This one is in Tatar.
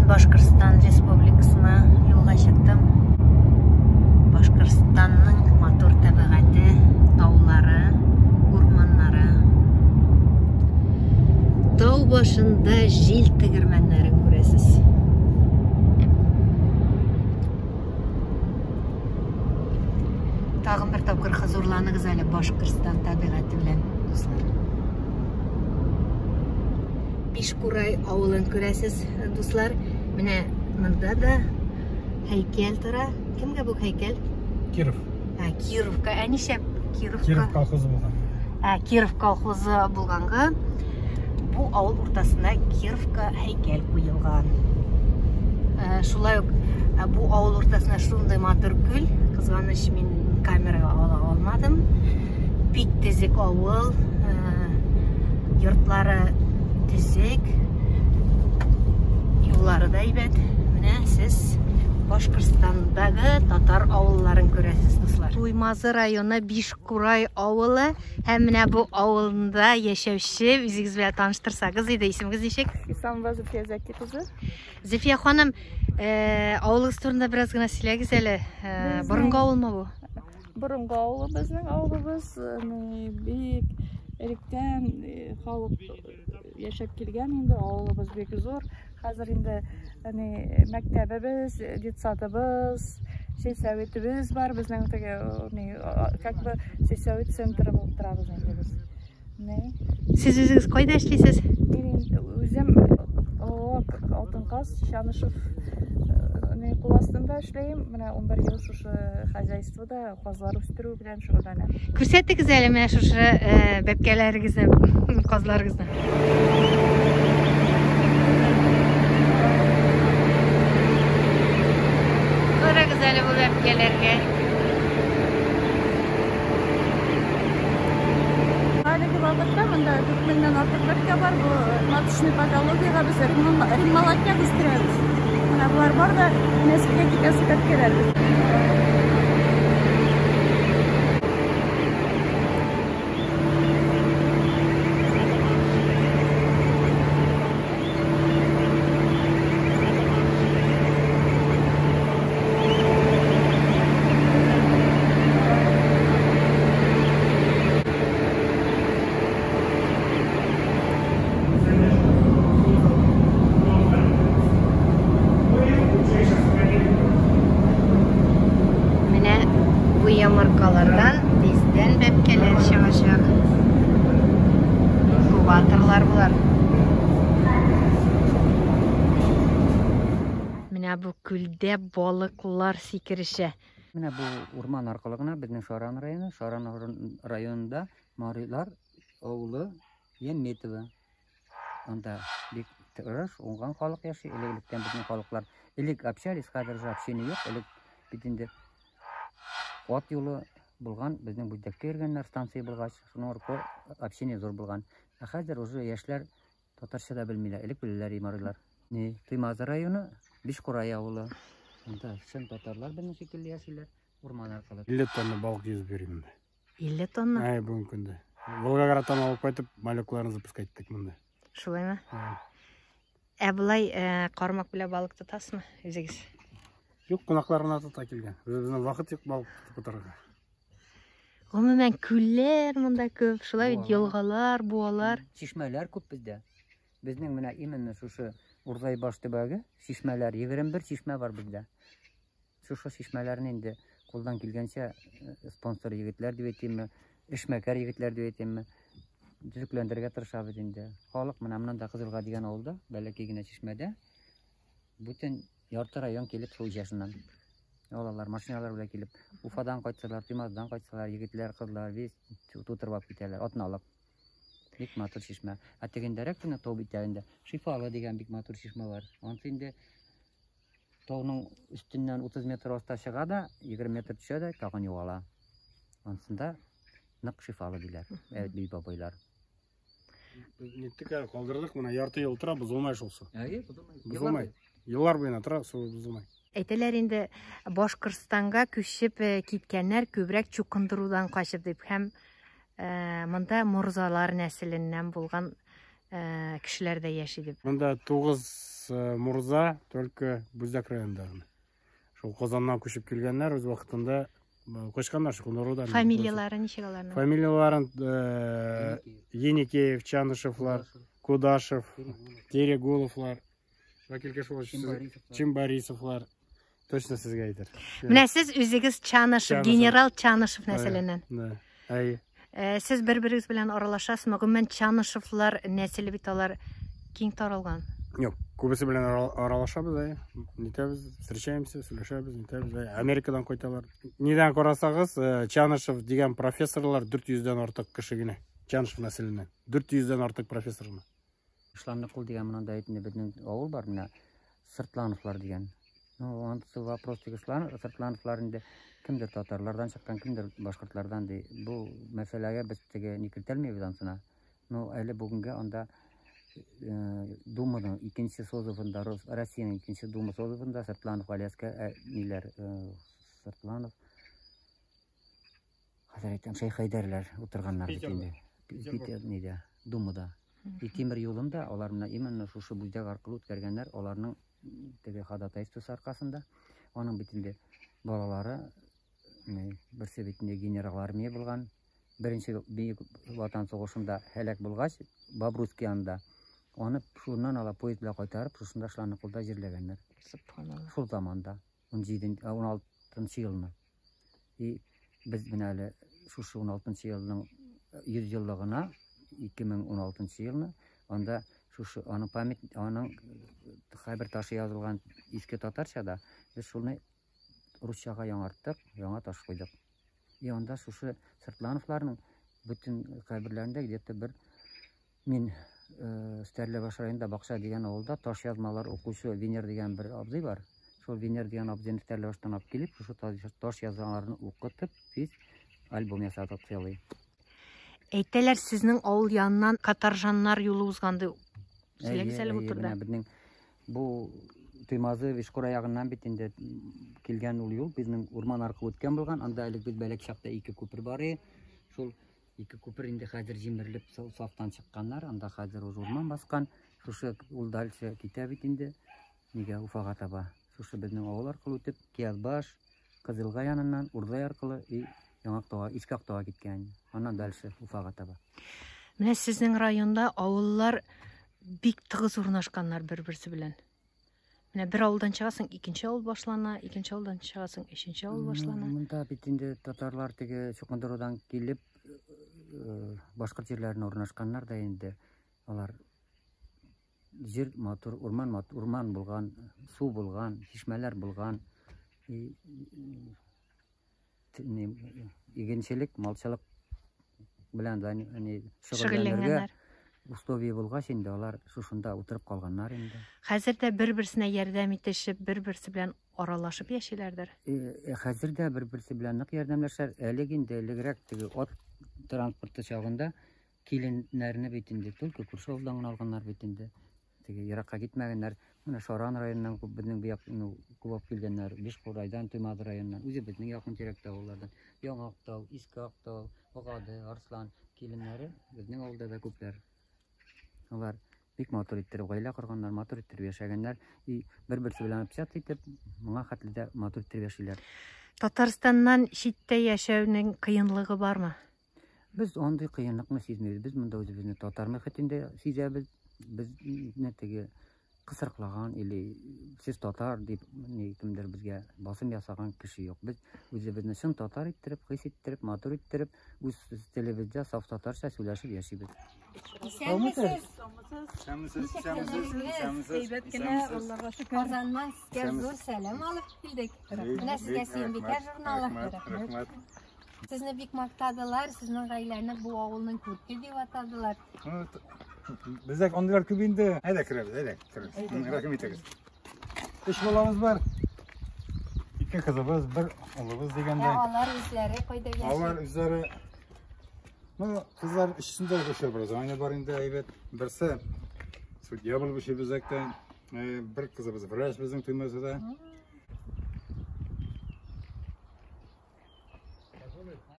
Башкортстан Республикасына юлга чыктым. Башкортстанның матур табигате, таулары, урманнары. Тау башында җил тегермәннәрен күрәсез. Тагын бер тапкыр хозурланыгыз әле Башкортстан табигате белән, дуслар. Бишкурай авылын күрәсез, дуслар. Менә монда да һәйкәл тора. Кемгә бу һәйкәл? Киров. Ә, Кировка. Ә нишләп Кировка? Киров колхозы булган. Ә, Киров колхозы булганга бу авыл уртасына Кировка һәйкәл куелган. Ә, шулай ук ә, бу авыл уртасына шундый матур күл. Кызганыч, мин камерага ала алмадым. Бик төзек авыл, ә, йортлары төзек, юллары да әйбәт. Менә сез Башкортстандагы татар авылларын күрәсез, дуслар. Туймазы районы Бишкурай авылы һәм менә бу авылында яшәүче үзегез белән таныштырсагыз иде, исемегез ничек? Исламова Зөлфия Зәки кызы. Зөлфия ханым, э, авылыгыз турында бераз гына сөйләгез әле. Э, борынгы авылмы бу? Борынгы авылы безнең авылыбыз, э, бик электән э, халык яшәп килгән инде, авылыбыз бик зур. Хәзер инде ни мәктәбебез, детсадыбыз, сельсоветыбыз бар, безнең теге ни как бы сельсовет центры булып торабыз инде без. Ни? Сез үзегез кайда эшлисез? Мин инде үзем О, Алтын Каз, Чанышев ни кул астында эшләйм. Менә 11 ел шушы хозяйствода казлар үстерү белән шөгыльләнәм. Күрсәтегез әле менә шушы э, бәбкәләрегезне, казларыгызны. Карагыз әле бу бәбкәләргә. Әлеге вакытта монда 4000-нән артык бәбкә бар. Бу маточный патологиягә без риммолотняк үстерәбез. Менә болар бар да нәселгә китәсе бәбкәләр. Менә бу йомыркалардан тиздән бәбкәләр чыгачак. Инкубаторлар болар. Менә бу күлдә балыклар сикерешә. Менә бу урман аркылы гына безнең Шаран районы, Шаран районында Марилар авылы Ямметово. Анда бик тырыш, уңган халык яши. Элек-электән безнең халыклар элек общались, хәзер уже общение юк. Элек бит инде ат юлы булган, безнең Бүздәккә йөргәннәр станция булгач, шуның аркылы общение зур булган. Ә хәзер уже яшьләр татарча да белмиләр. Элек беләләр марилар. Ни, Туймазы районы, Бишкурай авылы. Анда чын татарлар безнең шикелле яшиләр, урман аркылы. 50 тонна балык йөзеп йөри монда. 50 тонна? Әй, бүгенге көндә. Волгоградтан алып кайтып, малекларны запускать иттек монда. Шулаймы? Ә болай э, кармак белән балык тотасызмы үзегез? Юк, кунаклар гына тота килгән. Безнең вакыт юк балык тотып утырырга. Гомумән, күлләр монда күп, шулай бит, елгалар, буалар. Чишмәләр күп бездә. Безнең менә именно шушы Урзайбаш төбәге, чишмәләр, 21 чишмә бар бездә. Шушы чишмәләрне инде кулдан килгәнчә э, спонсор егетләр дип әйтимме, эшмәкәр егетләр дип әйтимме, төзекләндерергә тырышабыз инде. Халык менә монда Кызылга дигән авылда, бәләкәй генә чишмәдә бүтән ярты район килеп су эчә шуннан. Алалар, машиналар белән килеп, Уфадан кайтсалар, Туймаздан кайтсалар, егетләр, кызлар весь тутырып алып китәләр, атналык. Бик матур чишмә. Ә тегендәрәк кенә тау битәгендә Шифалы дигән бик матур чишмә бар. Анысы инде тауның өстеннән 30 метр аста чыга да, 20 метр төшә дә, тагын югала. Ансында нык шифалы диләр, әби бабайлар. Без ниттек әле, калдырдык, менә ярты ел тора, бозылмай шул су. Әйе, бозылмай. Бозылмай. Еллар буена тора, су бозылмай. Әйтәләр инде, Башкортстанга күчеп э, киткәннәр күбрәк чукындырудан качып дип һәм э, монда морзалар нәселеннән булган э, кешеләр дә яши дип. Монда 9 нас Мурза, только Бүздәк районында гына. Шул Казаннан күчеп килгәннәр үз вакытында качканнар Чукындырудан. Фамилияләре ничек аларның? Фамилияләрен Еникеев, Чанышевлар, Кудашев, Терегуловлар. Вәкил Кашулович, Чимбарисовлар. Точно сезгә әйтер. Менә сез үзегез Чанышев, генерал Чанышев нәселеннән. Да. Әйе. Сез бер-берегез белән аралашасызмы? Гомумән Чанышевлар нәселе бит алар киң таралган. Юк, күбесе белән аралашабыз, әйе. Нитәбез, встречаемся, сөйләшәбез, нитәбез. Әйе. Америкадан кайталар. Нидән карасагыз, Чанышев дигән профессорлар 400дән артык кеше генә. Чанышев нәселеннән. 400дән артык профессор гына. Шланныкул дигән монда әйтте безнең авыл бар менә Сыртлановлар дигән. Ну, анысы вопрос теге Сыртлановлар инде кемдер татарлардан чыккан, кемдер башкортлардан ди. Бу мәсьәләгә без теге ни кертәлмибез ансына. Ну, әле бүгенгә анда Думаның икенче созывында, Россиянең икенче Дума созывында Сыртланов Галиәскә ниләр Сыртланов хәзер әйтәм, Шәйхәйдәрләр утырганнар бит инде. Питер нидә, Думада. И тимер юлын да алар менә именно шушы Бүздәк аркылы үткәргәннәр, аларның теге ходатайствосы аркасында. Аның бит инде балалары, берсе бит инде генерал армия булган. Беренче Бөек Ватан сугышында һәлак булгач, Бобруйск янында аны шуннан ала поезд белән кайтарып, шушында Шланыкулда җирләгәннәр. Субханалла. Шул заманда, 17 16 елны. И без менә әле шушы 16 елның 100 еллыгына 2016 елны анда шушы аның память аның кабер ташы язылган иске татарчада без шуны русчага яңарттык, яңа таш куйдык. И анда шушы Сыртлановларның бөтен каберләрендә где-то бер мин Стәрлебаш районында Бакча дигән авылда таш язмалар укучы Венер дигән бер абзый бар. Шул Венер дигән абзыйны Стәрлебаштан алып килеп, шушы таш язмаларны укытып, без альбом ясадык целый. Әйтәләр, сезнең авыл яныннан каторжаннар юлы узган ди. Сөйләгез әле бу турыда. Безнең бу Туймазы, Вишкура ягыннан бит инде килгән ул юл безнең урман аркылы үткән булган. Анда элек бит бәләк чакта ике күпер бар иде. Шул ике күпер инде хәзер җимерелеп сафтан чыкканнар. Анда хәзер уже урман баскан. Шушы ул дальше китә бит инде. Нигә Уфага таба. Шушы безнең авыл аркылы үтеп, Киязбаш, Кызылга яныннан, Урзай аркылы и Яңактауга, Иске Актауга киткән. Аннан дальше Уфага таба. Менә сезнең районда авыллар бик тыгыз урнашканнар бер-берсе белән. Менә бер авылдан чыгасың, икенче авыл башлана, икенче авылдан чыгасың, өченче авыл башлана. Монда бит инде татарлар теге чукындырудан килеп, башкорт җирләренә урнашканнар да инде. Алар җир матур, урман матур, урман булган, су булган, чишмәләр булган. Игенчелек, малчылык белән шөгыльләнергә условия булгач инде алар шушында утырып калганнар инде. Хәзер дә бер-берсенә ярдәм итешеп, бер-берсе белән аралашып яшиләрдер. Хәзер дә бер-берсе белән нык ярдәмләшәләр. Әле инде элегрәк теге ат транспорты чагында киленнәрне бит инде только күрше авылдан гына алганнар бит инде. Теге еракка китмәгәннәр. Менә Шаран районыннан күп безнең бу як, ну, күп алып килгәннәр. Бишкурайдан, Туймазы районыннан. Үзе безнең якын тирәктә авыллардан. Яңа Актау, Иске Актау, Богады, Арслан киленнәре безнең авылда да күпләр. Алар бик матур иттереп гаилә корганнар, матур иттереп яшәгәннәр. И бер-берсе белән общаться итеп, моңа хәтле дә матур иттереп яшиләр. Татарстаннан читтә яшәүнең кыенлыгы бармы? Без андый кыенлыкны сизмибез. Без монда үзебезне татар мөхитендә сизәбез. Безне теге кысрыклаган или сез татар дип ни кемдер безгә басым ясаган кеше юк. Без үзебезне чын татар иттереп, хис иттереп, матур иттереп, үз телебездә саф татарча сөйләшеп яшибез. Исәнмесез. Исәнмесез, исәнмесез, исәнмесез. Әйбәт кенә, Аллага шөкер. Казаннан сезгә зур сәлам алып килдек. Менә сезгә Сөембикә журналы. Рәхмәт, рәхмәт. Сезне бик мактадылар, сезнең гаиләне бу авылның күрке дип атадылар. Бездә андыйлар күп инде. Әйдә керәбез, әйдә керәбез. Рәхим итегез. Өч балабыз бар. Ике кызыбыз, бер улыбыз дигәндәй. Ә алар үзләре кайда яши? Алар үзләре Ну, кызлар өчесендә дә образование бар инде әйбәт. Берсе судья булып эшли бездә. Бер кызыбыз врач безнең Туймазыда.